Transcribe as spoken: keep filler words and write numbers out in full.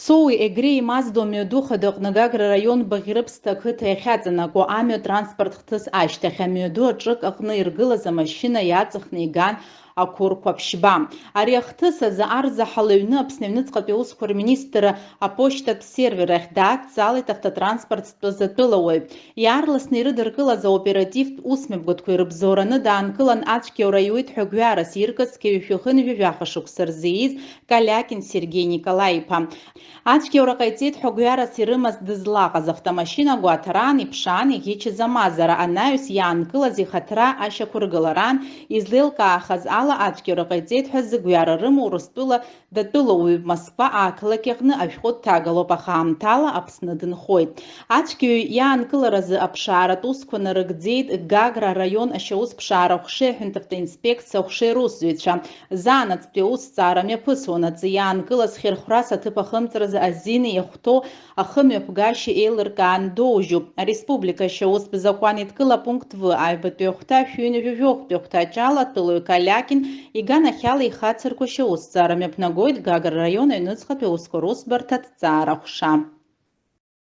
Ԥсоуи Егреи Маздоу амҩаду хадаҟны Гагра раион Баӷьрыԥсҭа ақыҭа иахьаҵанакуа амҩа транспорт хҭыс ашьҭахь амҩаду аҿык аҟны иргылаз амашьына иаҵахны иган ақәырқәа ԥшьба. Ари ахҭыс азы арзаҳал аҩны Аԥсны аҩныҵҟатәи аусқәа рминистрра аԥошьҭатә сервер ахь даадҵаалеит автотранспорт зтәыз атәылауаҩ. Иаарласны ирыдыркылаз аоперативтә усмҩаԥгатәқәа ирыбзоураны даанкылан, ацәгьаура иуит ҳәа гәҩарас иркыз зқьи жәшәи хынҩажәи жәаха шықәса рзы ииз Калиакин Сергеи Николаи-иԥа. Ацәгьаура ҟаиҵеит ҳәа гәҩарас ирымаз дызлаҟаз автомашьына гәаҭараан иԥшаан иӷьычыз амазара анаҩс иаанкылаз ихаҭара ашьақәыргылараан излеилкаахаз ала ацәгьаура ҟаиҵеит ҳәа зыгәҩара рымоу Урыстәыла датәылауаҩ Москва ақалақь аҟны ашәҟәы дҭагалоуп, аха аамҭала Аԥсны дынхоит. Ацәгьаҩ иаанкыларазы аԥшааратә усқәа нарыгӡеит Гагра араион ашьаусԥшаара аҟәшеи аҳәынҭавтоинспекциа аҟәшеи русзуҩцәа. Заанаҵтәи аусҭҵаара мҩаԥысуан аҵы иаанкылаз хьырхәрас аҭыԥ ахымҵразы азин иахәҭоу ахымҩаԥгашьа еилыркаан доужьуп. Ареспублика ашьаустә закәан еидкыла апункт В аҩбатәи ахәҭа шәи ҩынҩажәи жәохәтәи ахәҭаҷ ала атәылаҩ Калиакин иганахьала ихацырку ашьаусҭҵаара мҩаԥнагоит Гагра раион аҩныҵҟатәи аусқәа русбарҭа аҭҵаара аҟәша.